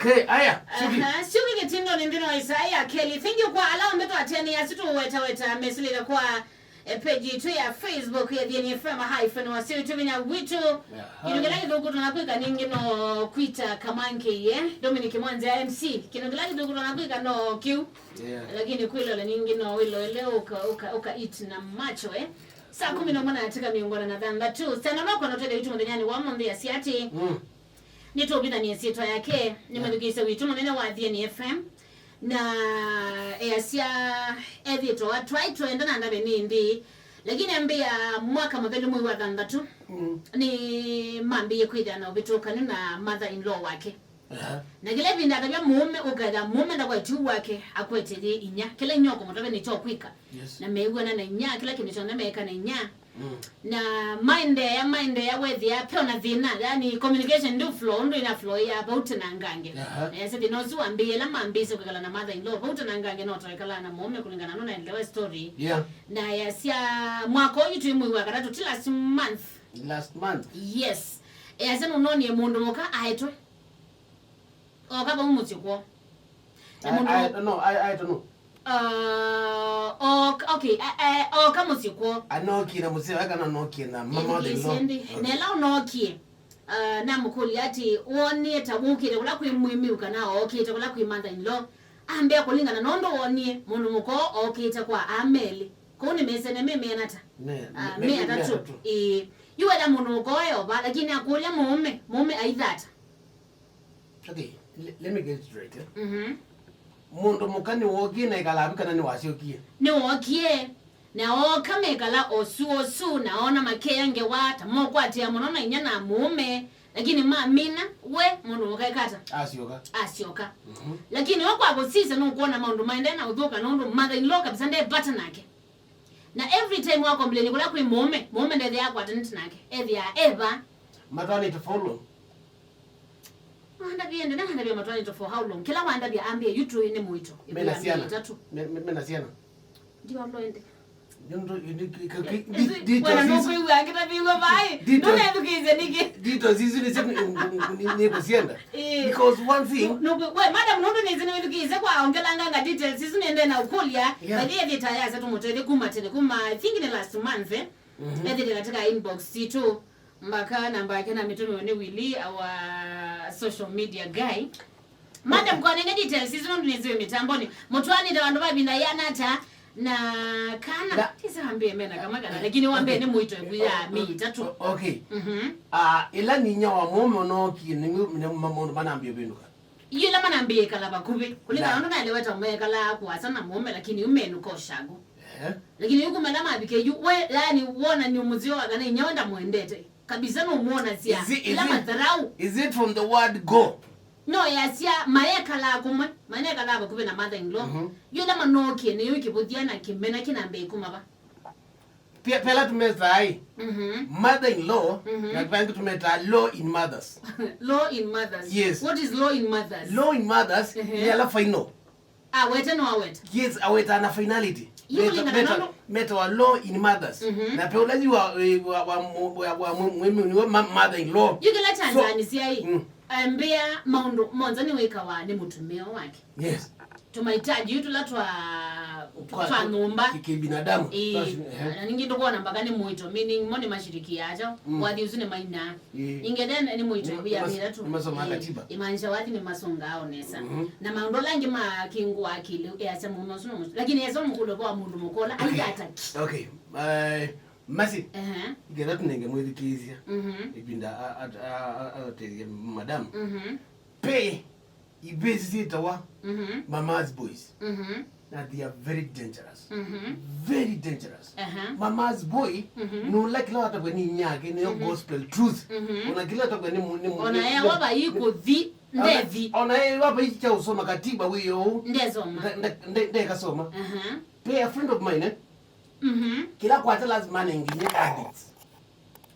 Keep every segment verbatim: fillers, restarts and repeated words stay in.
Hey, aya, Suki. Aha, Suki Kitindo nĩ nthĩnĩ wa Isaya Kelly. Thank you kwa ala onthe twatene asu tũwetaweta mesilĩle kwa eh, page itũ ya Facebook ya Thieni F M hyphen Wasio itũ vinya witũ. Aha. Kĩndũ kĩla kĩthũku tũnakwĩka ningĩ no kwita Kamanke ye Dominic Mwanza ya M C. Kĩndũ kĩla kĩthũku tũnakwĩka no kĩu. Yeah. Lakini kwĩlola ningĩ no wĩloele ũka, ũka, ũka eat na macho, eh. Saa kumi na ũmwe na dakika mĩongo ĩna na thanthatũ. Sana makwa na twende witũ mũthenyanĩ wa mũnthĩ ya siati. Mm. Nĩtũvithanie syĩtwa yake, nĩ mwĩthukĩĩsya witũ mũnene wa Thieni F M, na easya ethĩtwa twaĩ twenda na ndave nĩ nthĩ, lakini ambĩa mwaka mũthelu mwei wa thanthatũ, mm, nĩ mambĩĩe kwĩthĩa na ũvĩtũkanu na mother in law wake. Aha. Na kĩla ĩvinda atavya mũũme ũkethĩa mũũme ndakwetyu wake akwete yĩ inya, kĩla inya ũkũmũtavya nĩkyo kwĩka. Yes. Na mew'ana na inya, kĩla kĩndũ kyonthe meeka na inya. Mm. Na maendeea, maendeea wethĩa pe ona thĩna, yani communication ndũ flow, ũndũ ina flow ya vau tena ngange. Aha. Na yasya thĩna ũsu wambĩĩe ĩla mambĩĩsye kwĩkala na mother in law, vau tena ngange no twaĩkalaa na mũũme kũlingana na ũnaendewa story. Yeah. Na yasya mwaka ũyu twĩ mwei wa katatũ, ti last month. Last month? Yes. Yasya nũnonie mũndũ mũka aetwe. Oka vau mũsyĩ kwoo. Na mũndũ I, I, no, I, I don't know. Uh, oka, okay, eh, eh, oka mũsyĩ kwoo. Anokie na mũseo kana anokie na mama wa the law. Ĩthukĩĩsye ndĩ. Okay. Na ĩla ũnookie, uh, namũkũlya atĩ, "Wonie ta wũkĩte kũla kwĩ mwĩmĩu kana ookĩte kũla kwĩ mother in law?" Ambĩa kũlingana na ũndũ wonie, mũndũ mũka ookĩte kwa aa melĩ. Kũu nĩ mesene me meana ta? Me, ah, me, me, me atatũ. Me atatũ. Ĩĩ. Yu wetha mũndũ mũka oe ova, lakini akũlya mũũme, mũũme aithata. Okay, le- let me get it right, eh? Mhm. Mũndũ mũka nĩwookie na ĩkalavi kana nĩwasyokie? Nĩwookie, na ooka mekala osu osu, na oona makeya ngewa, ta mokwatĩa mũno na inya na mũũme, lakini mamina, we mũndũ mũka ekata? Asyoka. Asyoka. Mhm. Lakini we kwa kũsisya nũkwona maũndũ maendee na ũthũka nũndũ mother in law kabisa ndevata nake. Na every time wa complain kũla kwĩ mũũme, mũũme ndethĩa akwatanĩte nake. Ethĩa eva. Matwanĩte for how long? Wandavia ndene, wandavia matwanĩte for how long? Kĩla wandavia ambĩa yu tũĩ nĩ mũito. Mena syana? Ĩtatũ. Me- me- mena syana? Ndiwambo ende. Nũndũ, indi- ki- ki- ki- di- details isu- nũkwĩw'a angĩtaviw'a vai. Details- nũnethukĩĩsye nĩkĩ? Details isu nĩsyo nĩ- nĩ- nĩkũsyenda. Eh. Because one thing. Nũkwĩ- we, madam, nũndũ nĩsĩ nĩwĩthukĩĩsye kwa ongelanganga details isu nĩende na ũkũlya. Yeah. By the way, thĩta yasa tũmũtethye kuma tene, kuma, I think nĩ last month, eh? Mhm. Ethĩte katika inbox sitũ, mpaka namba yake na mĩtũmĩo nĩ Willy, our social media guy. Madam, kwanenge details isu nũndũ nĩsĩ wĩ mĩtambonĩ. Mũtwaanĩte vandũ va ĩvinda yĩana ata na kana? Na- tisa wambĩe mena kama kana, lakini wambĩe nĩ mũito ĩvu ya mĩi ĩtatũ. O- okay. Mhm. Ah, ĩla ninya wa mũũme ũnookie nĩ nĩ ma- maũndũ manambie vĩndũka. Yu ĩla manambĩe ĩkala vakuvĩ, kũlingana na ũndũ naelewa ta mekalaa kũasa na mũũme, lakini yu menũka ũshago. Eh? Lakini yu kumela mavike yu, we, yani, wona nĩ mũzio wa kana inya we ndamwendete. Kabisa nũmwonasya. Is it- is ĩla it- matharau. Is it from the word go? No, yasya, mayekalaa kũmwe, manekalaa vakuvĩ na mother in law. Mhm. Yu ĩla manookie, nĩyo kĩvũthya na kĩmena kĩnambĩe kumava. Pia- pela tumetaa ĩ, mhm, mother in law, mhm, na vangĩ tumetaa law in mothers. Law in mothers. Yes. What is law in mothers? Law in mothers, ehe, nĩ ala final. Awete no aweta. Yes, aweta na finality. Yu meta- kũlingana meta- nũndũ- metawa law in mothers. Mhm. Na pe ũla yu wa- wa- wa- wa- wa- mwe- mwe- mwe- ma- mother in law. Yu kĩla chanzani syai. Mm. Ambĩa maũndũ monthe nĩwĩkawa nĩ mũtumĩa wake. Yes. Tũmahitaji yu tũla twa- kwa- twa nyũmba. Ki- kibinadamu. Ĩĩ. Twa- ehe. Na ningĩ ndũkwona mpaka nĩ mũito, meaning mo nĩ mashiriki yacho. Mm. Wathi ũsu nĩ maina. Ĩĩ. Ingethe nĩ mũito. Nĩ- ĩvu ya nĩ mas- mĩtatũ. Nĩ masoma katiba. Imaanisha wathi nĩ masongaa onesa. Mhm. Na maũndũ ala angĩ ma kĩngũ akili easya mũno ũsu no mũsu. Lakini esa mũkũlwe kwa mũndũ mũkola, okay, aithataki. Okay. Uh, Masi. Ehe. Ngetha tũnenge mwĩthukĩĩsya. Mhm. Ĩvinda a- a- a- a- atethie madam. Mhm. Pe ivesi syĩtawa, mhm, mama's boys. Mhm. Na they are very dangerous. Mhm. Very dangerous. Aha. Mama's boy, mhm, nũla kĩla watavw'a nĩ inyake, nĩyo, mhm, gospel truth. Mhm. Ona kĩla watavw'a nĩ mu- nĩ mu- ona nĩ- ewa nĩ- vai kũthi, ona- ndethi. Ona ewa vai kya ũsoma katiba wĩ ũu. Ndesoma. Nde- nde- nde- ndekasoma. Aha. Pe a friend of mine, eh? Mhm. Kĩla kwata lazima anenginyie addicts.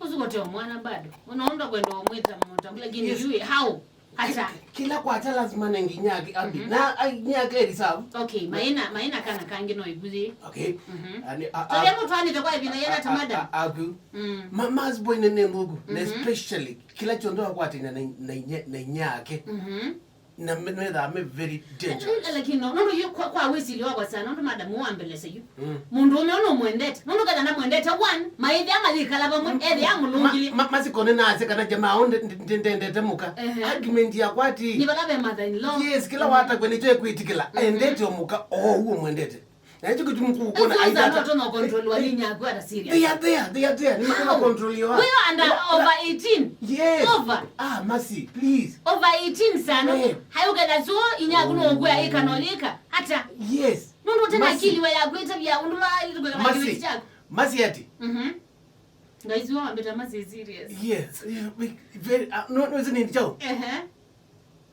Ũsu kote o mwana bado. Unaunda kwenda umwita mtabu, lakini, yes, yui, how? Hata. Ki- kĩla kwata lazima anenginyie ake addicts. Mhm. Na anginyie ake reserve. Okay, maina, maina kana kangi no ibuzi. Okay. Mhm. Ani a- tole a- mtu anite kwa ivina yana a- a- tamada. A- aku. Mm. Ma- mas boy nene ndugu, na, mhm, especially kĩla kyonthe wakwatĩna na na inya- na inyake. Mhm. Na me- methaa me very dangerous. Lakini no- nũndũ yu kwa, kwa wĩsilyo wakwa sana, nũndũ madam wambelese yu. Mm. Mũndũ ũme ũno mwendete. Nũndũ ketha na mwendete one, maithia mayikala vamwe, ethia amũlũngilye. Ma- masikone nase kana jamaa o nde- nde- nde- ndendete mũka. Ehe. Argument yakwa ati, ni vala ve mother in law. Yes, kila watakwe nĩkyo ekwĩtĩkĩla. Endete o mũka o ũu mwendete. Na hicho kitu mkuu kuona. Ukianza aidata. Watoto na control wa nini ya kwa serious. They are there, they are there. Ni mkuu control yo. Huyo under over eighteen. Yes. Over. Ah, mercy, please. Over eighteen sana. Eh. Hayo kana so inya kuno kwa ika no lika. Hata. Yes. Nundu tena akili wa ya kweta bia undu wa ile kwa kile chako. Mercy ati. Mhm. Guys, wa ambeta mercy serious. Yes. Yeah, we- very uh, no no zini chao. Ehe.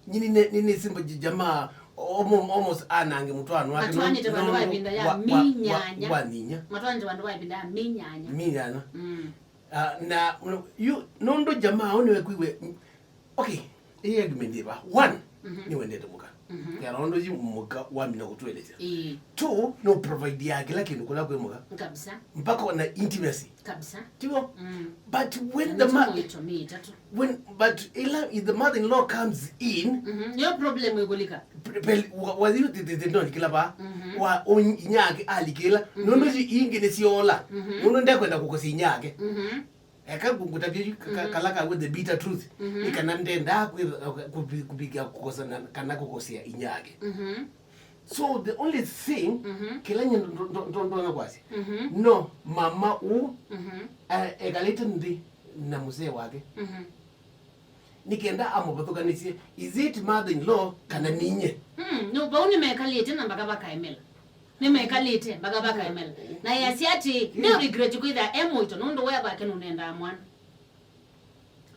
Nyini ne- nini simba jamaa almost anange mutwano wake. Matwanĩte vandũ va ĩvinda ya minyanya. Wa ninya. Matwanĩte vandũ va ĩvinda ya minyanya. Minyanya. Mm. Ah, na yu nũndũ jamaa ũnĩwe kwiwe. Okay. Ĩĩ argument ĩva. One, nĩwendete mũka. Kana ũndũ yu mũka wamina kũtwelesya. Ĩĩ. Two, no provide ya kĩla kĩndũ kũla kwĩ mũka. Kabisa. Mpaka na intimacy. Kabisa. Tiwo? Mm. But when the man, when but ila if the mother-in-law comes in, mhm, nĩyo problem ĩkũlika. Pel wa you the the no kila ba wa inyake alikila nundu ingi ni siola nundu ndekwenda kukosa inyake. Mhm. Eka ngutavye kala ka with the bitter truth. Ikana ndenda kupiga kukosa kana kukosia inyake. Mhm. So the only thing, kĩla nye ndonya kwasya, no mama ũ ekalĩte nthĩ na mũsee wake nĩkenda amũvathũkanĩsye, is it mother in law kana ninye? Mm, no, vau nĩmekalĩte na mpaka vakaemela. Nĩmekalĩte mpaka vakaemela. Na yasya atĩ nĩ regret kwĩthĩa e mũito nũndũ we vake nũnendaa mwana.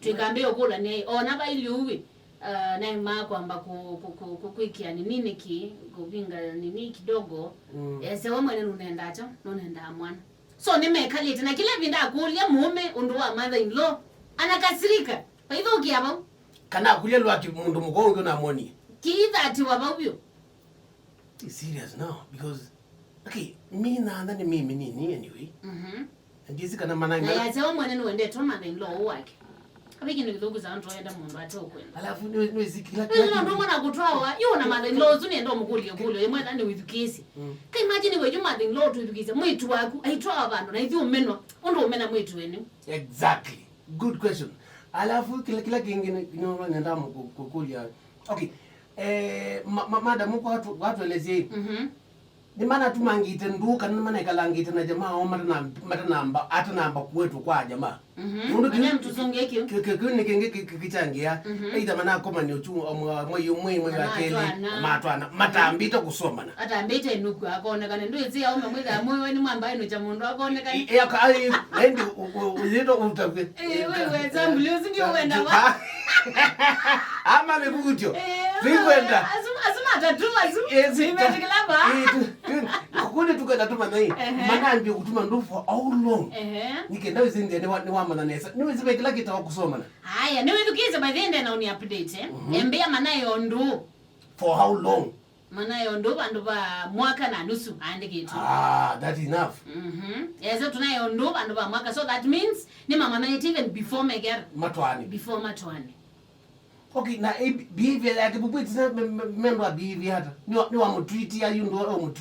Twĩkambĩĩa ũkũlany'a ĩ, ona vailye ũu ĩ, uh, naĩ maa kwamba ku- ku- ku- ku- kwĩkĩa nini nĩkĩ, kũvinga nini kidogo. Mm. Ese we mwene nũnendaa kyo, nũnendaa mwana. So nĩmekalĩte na kĩla ĩvinda akũlya mũũme ũndũ wa mother in law, anakasirika. Vaithũkĩa vau. Kana akũlya lwaki mũndũ mũka ũngĩ ũnamwonie. Kĩithatĩwa vau vyũ. It's serious now because, okay, mi nanda nĩ mimi nini anyway. Mhm. Ndizi kana mananga. Na yasya we mwene nĩwendetwe mother in law wake. Avi kĩndũ kĩthũku sana ndoenda mũndũ ate ũkwenda. Alafu nĩ nĩ zikila kila. Ndio ndio mwana kutwawa, yu na mother in law ũsu nĩenda ũmũkũlye kũlyo, yemwe thani withukisi. Mm. Ka imagine we yu mother in law tuithukise, mwĩtu waku aitwawa vandu na ithu ũmenwa, ũndũ ũmena mwĩtu wenu. Exactly. Good question. Alafu kila kila kingine ndio nenda kũkũlya. Okay. Eh, ma- ma- madam kwa watu watuelezee. Mhm. Nĩmanatumangĩte ndũũ kana nĩmanekalangĩte na jamaa oo matana- matanamba atanamba kuetwa kwa jamaa. Mhm. Nũndũ kĩu- Madam, tusonge kĩu. Kĩ- kĩ- kĩu nĩ kĩngĩ kĩ- kĩ- kĩchangĩa. Mhm. Either manakomania ũchu mwei ũmwe mwei wa kelĩ matwana. Matwana matambĩte kũsomana. Atambĩte ĩnũku akonekane ndwĩsĩ aume mwĩthaa mwĩwe nĩ mwamba ĩnũkya mũndũ akonekane. Ĩndĩ ũyĩtwa ũtavye. Ĩĩ, wĩweza mbuli ũsu ndio wenda wa. Ama mĩvutyo. Ĩĩ, twĩkwenda. Asu- asu matatu asu. Ĩĩ, si- imetikila ba. Ĩĩ, tu- tu- kũnĩ tũkwenda tũmanya ĩ. Ehe. Manambie kũtuma ndũ for how long? Ehe. Nĩkenda wĩsĩ nthĩa nĩwa- nĩwamanya nesa nĩwĩsĩ ve kĩla kĩtawa kũsomana. Aya, nĩwĩthukĩĩsye by the end na ũni update. Mhm. Embĩa manayo ndũ. For how long? Manayo ndũ vandũ va mwaka na nusu aandĩkĩtwe. Ah, that is enough. Mhm. Ese tunayo ndũ vandũ va mwaka, so that means nĩmamanyĩte even before megera. Matwane. Before matwane. Okay, na eh, behavior yake bubwiti na mendo a behavior hata. Ni wa- ni wa mutreat ya yu ndo o mutreat.